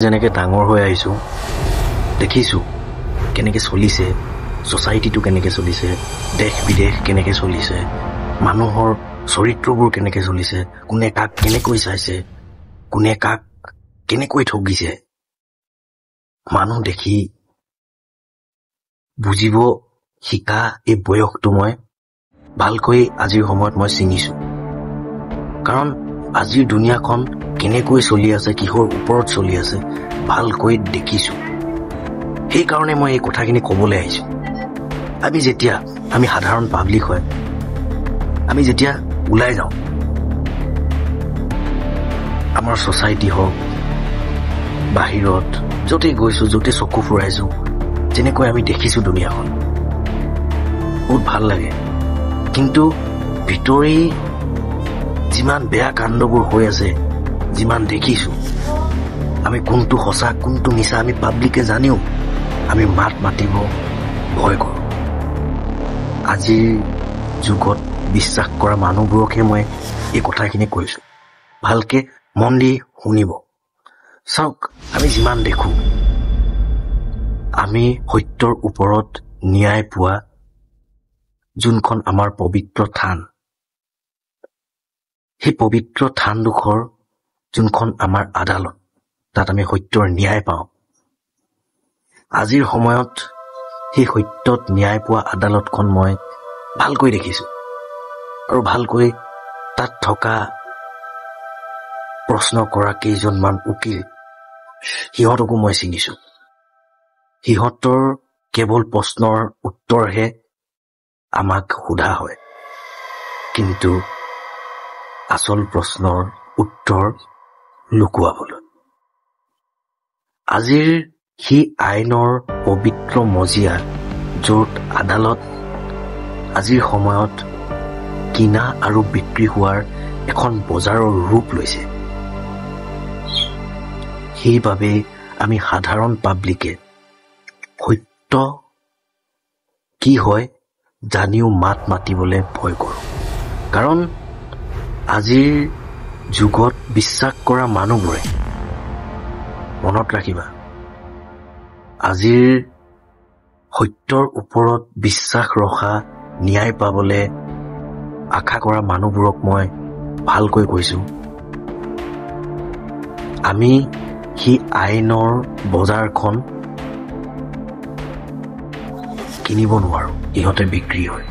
যেনেকৈ ডাঙৰ হৈ আহিছোঁ, দেখিছোঁ কেনেকৈ চলিছে ছ'চাইটিটো, কেনেকৈ চলিছে দেশ বিদেশ, কেনেকৈ চলিছে মানুহৰ চৰিত্ৰবোৰ, কেনেকৈ চলিছে, কোনে কাক কেনেকৈ চাইছে, কোনে কাক কেনেকৈ ঠগিছে। মানুহ দেখি বুজিব শিকা এই বয়সটো মই ভালকৈ আজিৰ সময়ত মই চিনিছোঁ, কাৰণ আজিৰ দুনীয়াখন কেনেকৈ চলি আছে, কিহৰ ওপৰত চলি আছে ভালকৈ দেখিছোঁ। সেইকাৰণে মই এই কথাখিনি ক'বলৈ আহিছোঁ। আমি যেতিয়া আমি সাধাৰণ পাব্লিক হয়, আমি যেতিয়া ওলাই যাওঁ, আমাৰ ছ'চাইটি হওক, বাহিৰত য'তেই গৈছোঁ, য'তেই চকু ফুৰাইছোঁ, যেনেকৈ আমি দেখিছোঁ দুনীয়াখন বহুত ভাল লাগে। কিন্তু ভিতৰি যিমান বেয়া কাণ্ডবোৰ হৈ আছে, যিমান দেখিছোঁ, আমি কোনটো সঁচা কোনটো মিছা আমি পাব্লিকে জানিও আমি মাত মাতিব ভয় কৰোঁ। আজিৰ যুগত বিশ্বাস কৰা মানুহবোৰকহে মই এই কথাখিনি কৈছোঁ, ভালকে মন দি শুনিব। চাওক, আমি যিমান দেখোঁ, আমি সত্যৰ ওপৰত ন্যায় পোৱা যোনখন আমাৰ পবিত্ৰ থান, সেই পবিত্ৰ থানডোখৰ যোনখন আমাৰ আদালত, তাত আমি সত্যৰ ন্যায় পাওঁ। আজিৰ সময়ত সেই সত্যত ন্যায় পোৱা আদালতখন মই ভালকৈ দেখিছোঁ আৰু ভালকৈ তাত থকা প্ৰশ্ন কৰা কেইজনমান উকিল, সিহঁতকো মই চিনিছোঁ। সিহঁতৰ কেৱল প্ৰশ্নৰ উত্তৰহে আমাক সোধা হয়, কিন্তু আচল প্ৰশ্নৰ উত্তৰ লুকুৱাবলৈ। আজিৰ সেই আইনৰ পবিত্ৰ মজিয়া, য'ত আদালত আজিৰ সময়ত কিনা আৰু বিক্ৰী হোৱাৰ এখন বজাৰৰ ৰূপ লৈছে, সেইবাবেই আমি সাধাৰণ পাব্লিকে সত্য কি হয় জানিও মাত মাতিবলৈ ভয় কৰোঁ। কাৰণ আজিৰ যুগত বিশ্বাস কৰা মানুহবোৰে, মনত ৰাখিবা, আজিৰ সত্যৰ ওপৰত বিশ্বাস ৰখা, ন্যায় পাবলৈ আশা কৰা মানুহবোৰক মই ভালকৈ কৈছোঁ, আমি সেই আইনৰ বজাৰখন কিনিব নোৱাৰোঁ, ইহঁতে বিক্ৰী হয়।